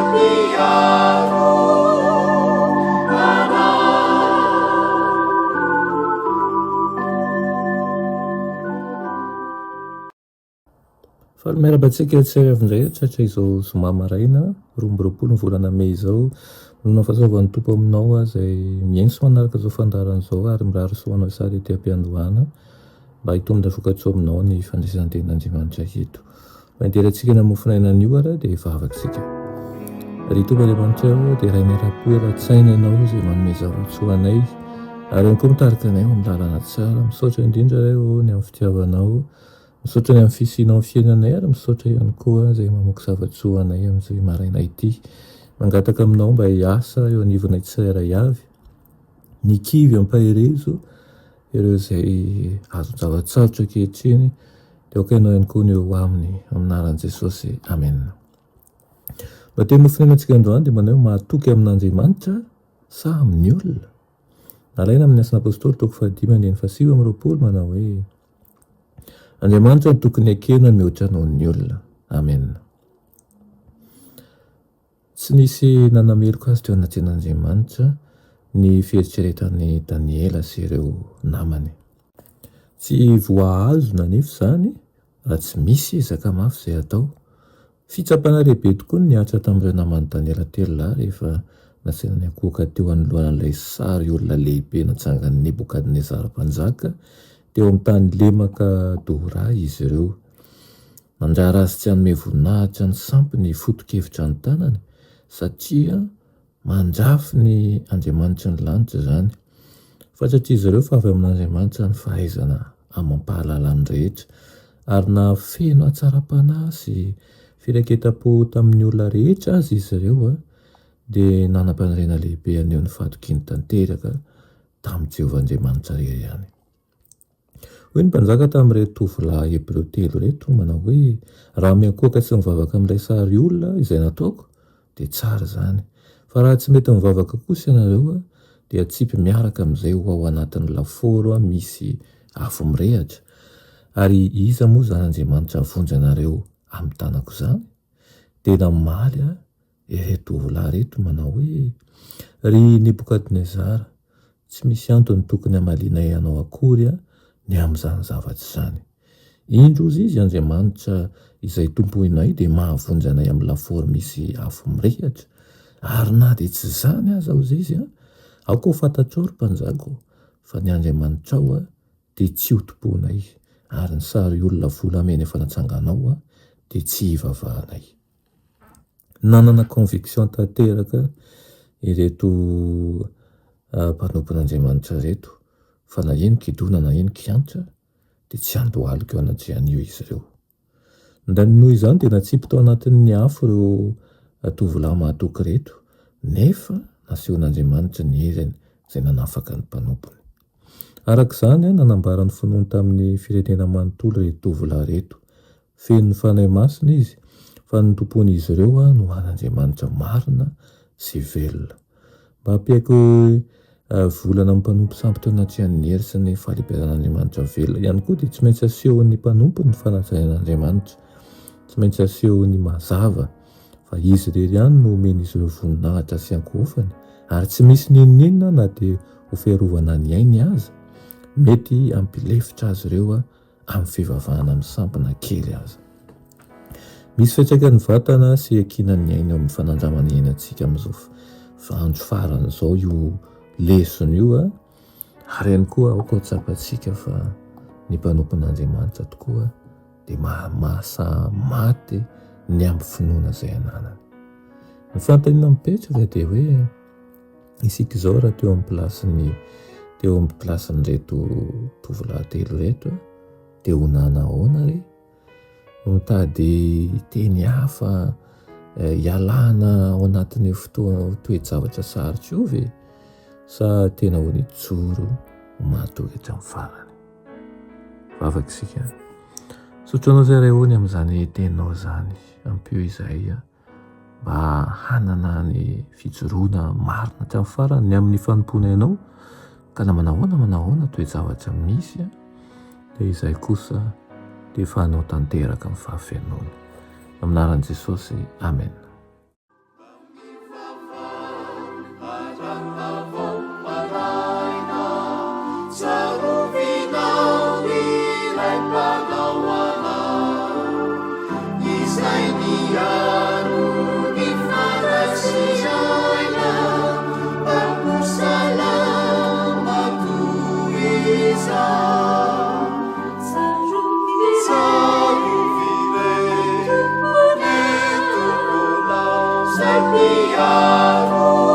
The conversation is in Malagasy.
Mpiaro anay. Faly miarahaba antsika tsirairay avy indray tratra izao zoma maraina 22 ny volana mey izao. Noho ny fahasoavan'ny Tompo aminao aho izay mihaino sy manaraka izao fandaharana izao ary mirary soa anao sary ety am-piandohana mba hitondra vokatsoa aminao ny fandraisan-tenin'Andriamanitra eto. Mandera antsika ny mofonaina anio ary dia hivavaka isika. Ry Tompo Andriamanitra ô, dia Rainay ra-po eran-tsaina Ianao izay manome zava-tsoa anay ary ihany koa mitarika anay ho amin'ny lalana tsara. Misaotra indrindra Ray ô ny amin'ny fitiavanao, misaotra ny amin'ny fisianao amin'ny fiainanay ary misaotra ihany koa izay mamoky zava-tsoa anay amin'izay maraina ity. Mangataka aminao mba hiasa eo anivonay tsirairay avy. Ny kivy ampaherezo ireo izay azon-java-tsarotra ankehitriny dia aoka ianao ihany koa ny eo aminy amin'ny anaran'i Jesosy. Amen. Mba teny nofinenantsika androany dia manao hoe mahatoky amin'Andriamanitra sa amin'ny olona? Nalaina amin'ny Asan'ny Apostoly toko fahadimy andininy fahasivy amby 20 manao hoe Andriamanitra no tokony ekena mihoatra noho ny olona. Amen. Tsy nisy nanameloka azy teo anatrehan'Andriamanitra ny fieritreretan'i Daniela sy ireo namany. Tsy voahazona anefa izany raha tsy misy ezaka mafy izay atao. Fitsapana lehibe tokoa ny nihatra tamin'ireo naman'i Daniela telo lahy rehefa nasaina niankohoka teo anoloan'ilay sary olona lehibe natsangan'i Nebokadnezara Mpanjaka teo amin'ny tany lemaka Dora izy ireo. Nandrara azy tsy hanome voninahitra ny sampy ny foto-kevitra ny tanany, satria mandrafy ny Andriamanitry ny lanitra izany. Fantatr'izy ireo fa avy amin'Andriamanitra ny fahaizana amam-pahalalany rehetra, ary na feno hatsaram-panahy sy firaiketam-po tamin'ny olona rehetra aza izy ireo, dia nanam-paniriana lehibe haneho ny fahatokiany tanteraka tamin'i Jehovah Andriamanitra irery ihany. Hoy ny mpanjaka tamin'ireto tovolahy hebreo telo ireto, manao hoe, Raha miankohoka sy mivavaka amin'ilay sary olona izay nataoko, dia tsara izany. Fa raha tsy mety mivavaka kosa ianareo, dia atsipy miaraka amin'izay ho ao anatin'ny lafaoro misy afo mirehitra. Ary iza moa izany Andriamanitra hahavonjy anareo amin'ny tanako izany? Dia namaly ireto tovolahy ireto, manao hoe, Ry Nebokadnezara, Tsy misy antony tokony hamalianay anao akory ny amin'izany zavatra izany. Indro, hozy izy, Andriamanitra izay tompoinay dia mahavonjy anay amin'ny lafaoro misy afo mirehitra, ary na dia tsy izany aza, hozy izy, aoka ho fantatrao, ry mpanjaka ô, fa ny Andriamanitrao dia tsy hotompoinay, ary ny sary olona volamena efa natsanganao dia tsy hivavahanay. Nanana conviction tanteraka ireto mpanompon'Andriamanitra ireto fa na ino kidona na ino kiantra dia tsy handohalika eo anatrehan'io izy ireo. Noho izany dia natsipy tao anatin'ny afo ireo tovolahy mahatoky ireto nefa nasehon'Andriamanitra ny heriny izay nanafaka ny mpanompony. Araka izany, nanambara ny finoany tamin'ny firenena manontolo ireto tovolahy ireto. Feno ny Fanahy Masina izy, fa ny tompon'izy ireo no an'Andriamanitra marina sy velona. Mba hampiaiky volana amin'ny mpanompo sampy teo anatrehan'ny hery sy ny fahalehibeazan'Andriamanitra velona ihany koa dia tsy maintsy asehon'ny mpanompo ny fanajany an'Andriamanitra. Tsy maintsy asehony mazava fa izy irery ihany no omen'izy ireo voninahitra sy ankohofany ary tsy misy n'inon'inona na dia ho fiarovana ny ainy aza mety hampilefitra azy ireo amin'ny fivavahana amin'ny sampy na kely aza. Misy fiantraikany vatana sy iankinan'ny aina eo amin'ny fanandramana iainantsika amin'izao andro farany izao io lesona io, ary ihany koa aoka ho tsapantsika fa ny mpanompon'Andriamanitra tokoa dia mahasahy maty ny amin'ny finoana izay ananany. Ny fanontaniana mipetraka dia hoe Isika izao raha teo amin'ny plasin'ny teo amin'ny plasin'ireto tovolahy telo ireto dia ho nanahoana re? Mitady teny hafa hialana ao anatin'io fotoana toe-javatra sarotra io ve? Sa tena ho nijoro ho mahatoky hatramin'ny farany? Vavaka isika. Misaotra anao izay Ray ô ny amin'izany teninao izany. Ampio izahay. mba hanana ny fijoroana marina hatramin'ny farany ny amin'ny fanompoana ianao ka na manahoana manahoana toe-javatra misy dia izay kosa dia efa hanao tanteraka ny fahafenoany. Amin'ny anaran'i Jesosy, Amen. mpiaro.